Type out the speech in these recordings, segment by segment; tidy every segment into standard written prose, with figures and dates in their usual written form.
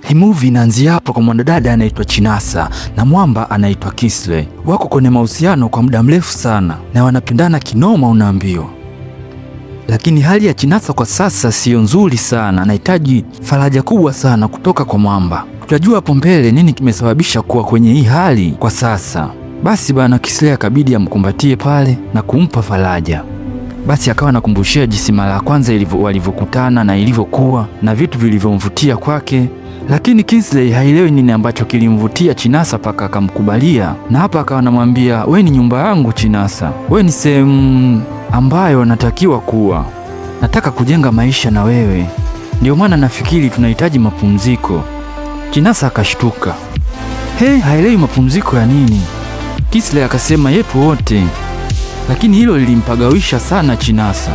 Hii movie inaanzia hapo kwa mwanadada anaitwa Chinasa na mwamba anaitwa Kisle. Wako kwenye mahusiano kwa muda mrefu sana na wanapendana kinoma, unaambiwa. Lakini hali ya Chinasa kwa sasa siyo nzuri sana, anahitaji faraja kubwa sana kutoka kwa mwamba. Tutajua hapo mbele nini kimesababisha kuwa kwenye hii hali kwa sasa. Basi bana, Kisle akabidi amkumbatie pale na kumpa faraja. Basi akawa anakumbushia jinsi mara ya kwanza walivyokutana na ilivyokuwa na vitu vilivyomvutia kwake, lakini Kingsley haelewi nini ambacho kilimvutia Chinasa paka akamkubalia, na hapa akawa anamwambia we ni nyumba yangu Chinasa, we ni sehemu ambayo natakiwa kuwa, nataka kujenga maisha na wewe, ndio maana nafikiri tunahitaji mapumziko. Chinasa akashtuka, he, haelewi mapumziko ya nini? Kingsley akasema yetu wote, lakini hilo lilimpagawisha sana Chinasa.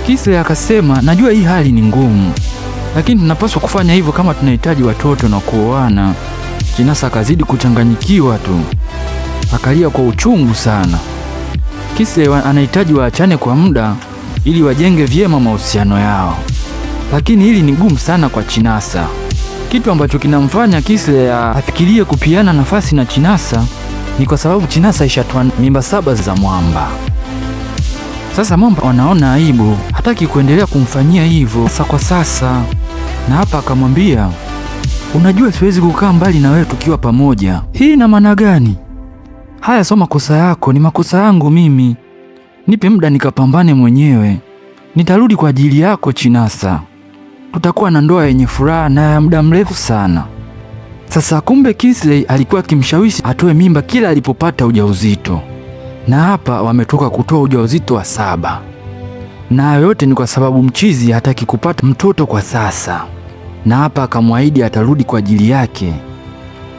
Kingsley akasema najua hii hali ni ngumu, lakini tunapaswa kufanya hivyo kama tunahitaji watoto na kuoana. Chinasa akazidi kuchanganyikiwa tu, akalia kwa uchungu sana. Kingsley anahitaji waachane kwa muda ili wajenge vyema mahusiano yao, lakini hili ni gumu sana kwa Chinasa, kitu ambacho kinamfanya Kingsley afikirie kupiana nafasi na Chinasa ni kwa sababu Chinasa ishatoa mimba 7 za mwamba. Sasa mwamba anaona aibu, hataki kuendelea kumfanyia hivyo sasa kwa sasa, na hapa akamwambia, unajua siwezi kukaa mbali na wewe tukiwa pamoja. Hii ina maana gani? Haya sio makosa yako, ni makosa yangu mimi. Nipe muda nikapambane mwenyewe, nitarudi kwa ajili yako Chinasa, tutakuwa na ndoa yenye furaha na ya muda mrefu sana. Sasa kumbe Kingsley alikuwa akimshawishi atoe mimba kila alipopata ujauzito, na hapa wametoka kutoa ujauzito wa 7, na yote ni kwa sababu mchizi hataki kupata mtoto kwa sasa, na hapa akamwahidi atarudi kwa ajili yake.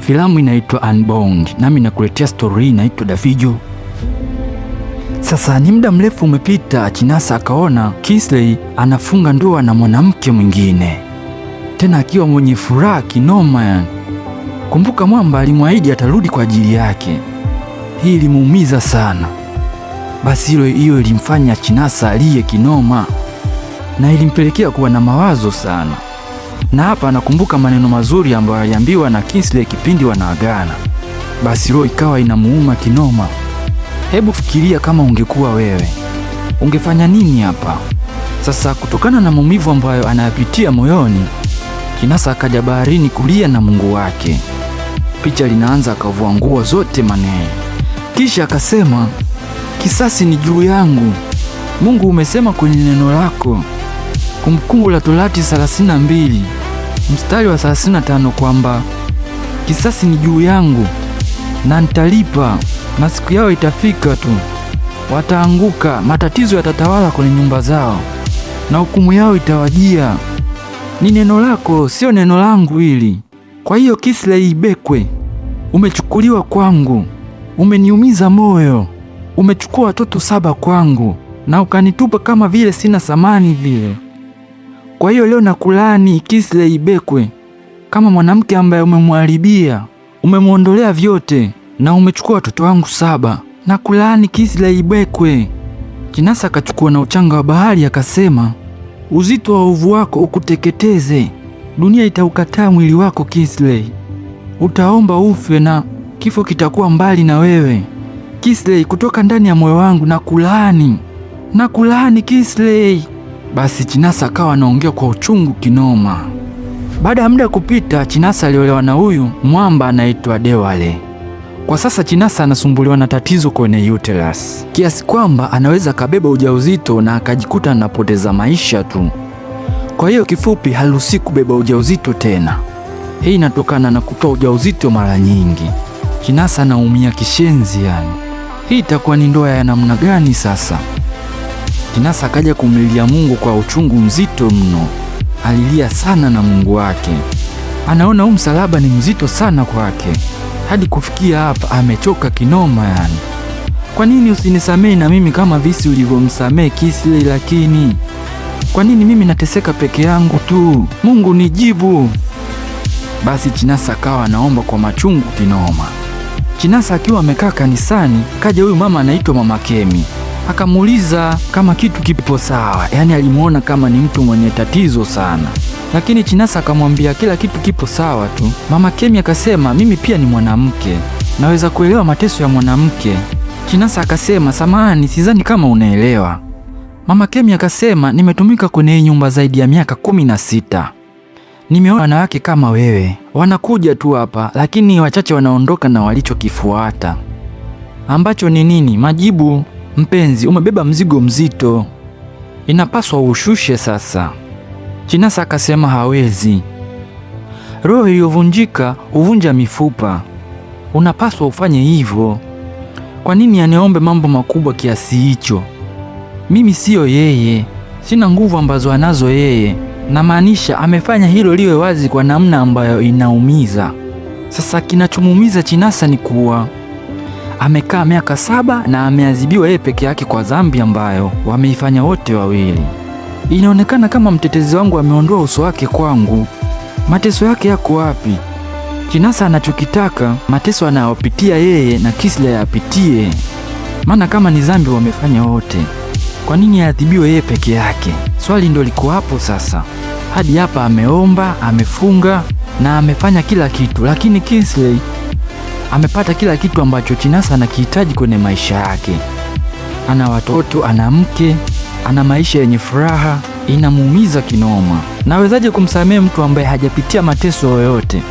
Filamu inaitwa Unbound, nami nakuletea story inaitwa Davijo. Sasa ni muda mrefu umepita, Chinasa akaona Kingsley anafunga ndoa na mwanamke mwingine, tena akiwa mwenye furaha kinoma yani. Kumbuka mwamba alimwahidi atarudi kwa ajili yake. Hii ilimuumiza sana. Basi hiyo ilimfanya Chinasa aliye kinoma na ilimpelekea kuwa na mawazo sana. Na hapa anakumbuka maneno mazuri ambayo aliambiwa na Kingsley kipindi wanaagana. Basi roho ikawa inamuuma kinoma. Hebu fikiria kama ungekuwa wewe, ungefanya nini hapa? Sasa kutokana na maumivu ambayo anayapitia moyoni, Chinasa akaja baharini kulia na Mungu wake. Picha linaanza, akavua nguo zote manene, kisha akasema, kisasi ni juu yangu. Mungu umesema kwenye neno lako Kumbukumbu la Torati 32 mstari wa 35 kwamba kisasi ni juu yangu na nitalipa, na siku yao itafika tu, wataanguka, matatizo yatatawala kwenye nyumba zao na hukumu yao itawajia. Ni neno lako, sio neno langu hili. Kwa hiyo Kingsley Ibekwe, umechukuliwa kwangu, umeniumiza moyo, umechukua watoto 7 kwangu na ukanitupa kama vile sina thamani vile. Kwa hiyo leo nakulaani Kingsley Ibekwe kama mwanamke ambaye umemharibia, umemwondolea vyote na umechukua watoto wangu 7. Nakulaani Kingsley Ibekwe. Chinasa akachukua na uchanga wa bahari akasema, uzito wa uovu wako ukuteketeze, dunia itaukataa mwili wako Kingsley, utaomba ufe na kifo kitakuwa mbali na wewe. Kingsley, kutoka ndani ya moyo wangu nakulaani, nakulaani Kingsley. Basi Chinasa akawa anaongea kwa uchungu kinoma. Baada ya muda kupita, Chinasa aliolewa na huyu mwamba anaitwa Dewale. Kwa sasa Chinasa anasumbuliwa na tatizo kwenye uterus, kiasi kwamba anaweza akabeba ujauzito na akajikuta anapoteza maisha tu. Kwa hiyo kifupi, haruhusi kubeba ujauzito tena. Hii inatokana na kutoa ujauzito mara nyingi. Chinasa anaumia kishenzi yani. Hii itakuwa ni ndoa ya namna gani sasa? Chinasa akaja kumlilia Mungu kwa uchungu mzito mno. Alilia sana na Mungu wake. Anaona huu msalaba ni mzito sana kwake. Hadi kufikia hapa amechoka kinoma yani. Kwa nini usinisamee na mimi kama visi ulivyomsamee Kingsley? Lakini kwa nini mimi nateseka peke yangu tu? Mungu nijibu. Basi Chinasa akawa anaomba kwa machungu kinoma. Chinasa akiwa amekaa kanisani, kaja huyu mama anaitwa Mama Kemi. Akamuuliza kama kitu kipo sawa, yaani alimuona kama ni mtu mwenye tatizo sana. Lakini Chinasa akamwambia kila kitu kipo sawa tu. Mama Kemi akasema mimi pia ni mwanamke, naweza kuelewa mateso ya mwanamke. Chinasa akasema samahani, sidhani kama unaelewa. Mama Kemi akasema nimetumika kwenye hii nyumba zaidi ya miaka 16. Nimeona wanawake kama wewe wanakuja tu hapa, lakini wachache wanaondoka na walichokifuata ambacho ni nini? Majibu, mpenzi, umebeba mzigo mzito, inapaswa ushushe sasa. Chinasa akasema hawezi. Roho iliyovunjika huvunja mifupa, unapaswa ufanye hivyo. Kwa nini aniombe mambo makubwa kiasi hicho? Mimi siyo yeye, sina nguvu ambazo anazo yeye. Namaanisha amefanya hilo liwe wazi kwa namna ambayo inaumiza. Sasa kinachomuumiza Chinasa ni kuwa amekaa miaka 7 na ameadhibiwa yeye peke yake kwa dhambi ambayo wameifanya wote wawili. Inaonekana kama mtetezi wangu ameondoa uso wake kwangu. Mateso yake yako wapi? Chinasa anachokitaka mateso anayopitia yeye na Kisla yapitie, maana kama ni dhambi wamefanya wote, kwa nini aadhibiwe yeye peke yake? Swali ndo liko hapo sasa. Hadi hapa ameomba, amefunga na amefanya kila kitu, lakini Kingsley amepata kila kitu ambacho Chinasa anakihitaji kwenye maisha yake. Ana watoto, ana mke, ana maisha yenye furaha. Inamuumiza kinoma. Nawezaje kumsamehe mtu ambaye hajapitia mateso yoyote?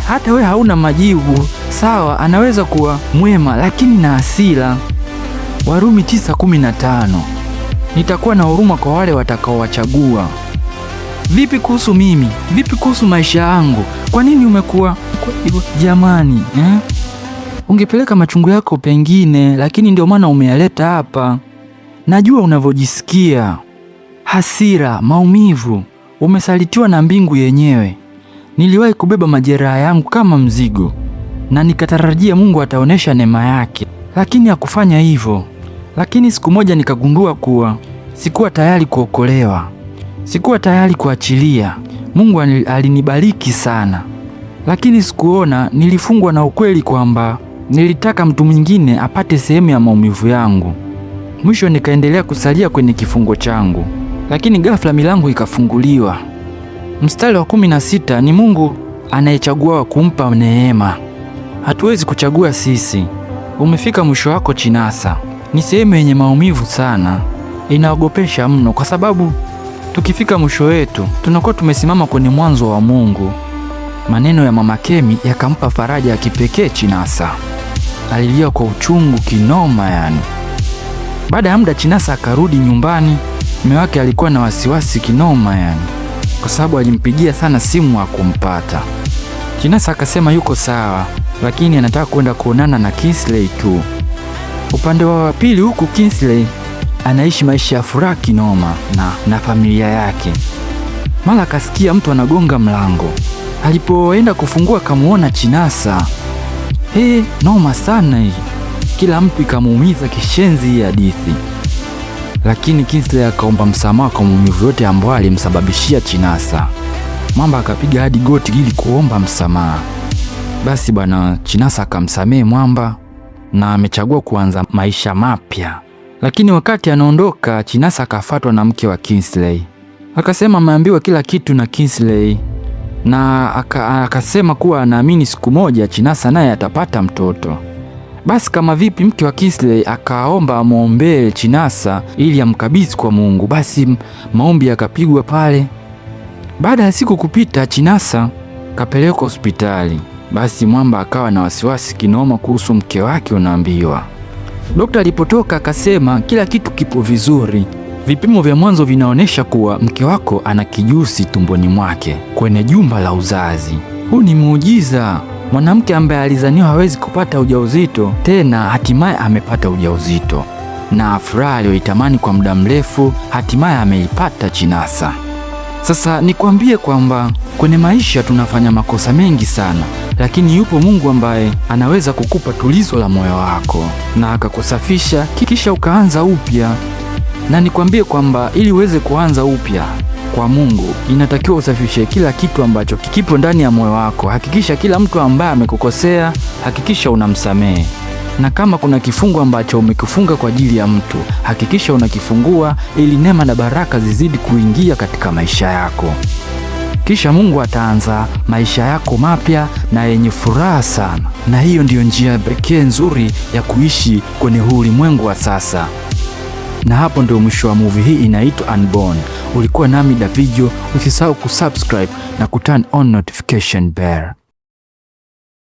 Hata we hauna majibu. Sawa, anaweza kuwa mwema lakini na hasira. Warumi 9:15. Nitakuwa na huruma kwa wale watakaowachagua. Vipi kuhusu mimi? Vipi kuhusu maisha yangu? Kwa nini umekuwa jamani, eh? Ungepeleka machungu yako pengine, lakini ndio maana umeyaleta hapa. Najua unavyojisikia, hasira, maumivu, umesalitiwa na mbingu yenyewe. Niliwahi kubeba majeraha yangu kama mzigo na nikatarajia Mungu ataonesha neema yake, lakini hakufanya hivyo. Lakini siku moja nikagundua kuwa sikuwa tayari kuokolewa, sikuwa tayari kuachilia. Mungu alinibariki sana, lakini sikuona. Nilifungwa na ukweli kwamba nilitaka mtu mwingine apate sehemu ya maumivu yangu. Mwisho nikaendelea kusalia kwenye kifungo changu, lakini ghafla milango ikafunguliwa. Mstari wa 16 ni Mungu anayechagua wa kumpa neema. Hatuwezi kuchagua sisi. Umefika mwisho wako Chinasa. Ni sehemu yenye maumivu sana, inaogopesha mno, kwa sababu tukifika mwisho wetu tunakuwa tumesimama kwenye mwanzo wa Mungu. Maneno ya Mama Kemi yakampa faraja ya kipekee Chinasa. Alilia kwa uchungu kinoma yani. Baada ya muda Chinasa akarudi nyumbani. Mume wake alikuwa na wasiwasi kinoma yani, kwa sababu alimpigia sana simu hakumpata. Chinasa akasema yuko sawa, lakini anataka kwenda kuonana na Kingsley tu. Upande wa pili huku Kingsley anaishi maisha ya furaha kinoma na familia yake. Mara akasikia mtu anagonga mlango. Alipoenda kufungua akamuona Chinasa. He, noma sana hii. Kila mtu ikamuumiza kishenzi hii hadithi. Lakini Kingsley akaomba msamaha kwa maumivu yote ambayo alimsababishia Chinasa. Mwamba akapiga hadi goti ili kuomba msamaha. Basi bwana Chinasa akamsamehe Mwamba na amechagua kuanza maisha mapya. Lakini wakati anaondoka, Chinasa akafuatwa na mke wa Kingsley. Akasema ameambiwa kila kitu na Kingsley na akasema kuwa anaamini siku moja Chinasa naye atapata mtoto. Basi kama vipi, mke wa Kingsley akaomba amwombee Chinasa ili amkabidhi kwa Mungu. Basi maombi yakapigwa pale. Baada ya siku kupita, Chinasa kapelekwa hospitali. Basi Mwamba akawa na wasiwasi kinoma kuhusu mke wake, unaambiwa. Dokta alipotoka akasema kila kitu kipo vizuri. Vipimo vya mwanzo vinaonyesha kuwa mke wako ana kijusi tumboni mwake kwenye jumba la uzazi. Huu ni muujiza. Mwanamke ambaye alizaniwa hawezi kupata ujauzito tena hatimaye amepata ujauzito, na furaha aliyoitamani kwa muda mrefu hatimaye ameipata Chinasa. Sasa nikwambie kwamba kwenye maisha tunafanya makosa mengi sana, lakini yupo Mungu ambaye anaweza kukupa tulizo la moyo wako na akakusafisha kisha ukaanza upya. Na nikwambie kwamba ili uweze kuanza upya kwa Mungu inatakiwa usafishe kila kitu ambacho kipo ndani ya moyo wako. Hakikisha kila mtu ambaye amekukosea, hakikisha unamsamehe, na kama kuna kifungo ambacho umekifunga kwa ajili ya mtu, hakikisha unakifungua ili neema na baraka zizidi kuingia katika maisha yako. Kisha Mungu ataanza maisha yako mapya na yenye furaha sana. Na hiyo ndiyo njia pekee nzuri ya kuishi kwenye huu ulimwengu wa sasa. Na hapo ndio mwisho wa movie hii inaitwa Unborn. Ulikuwa nami Davijo, usisahau kusubscribe na kuturn on notification bell.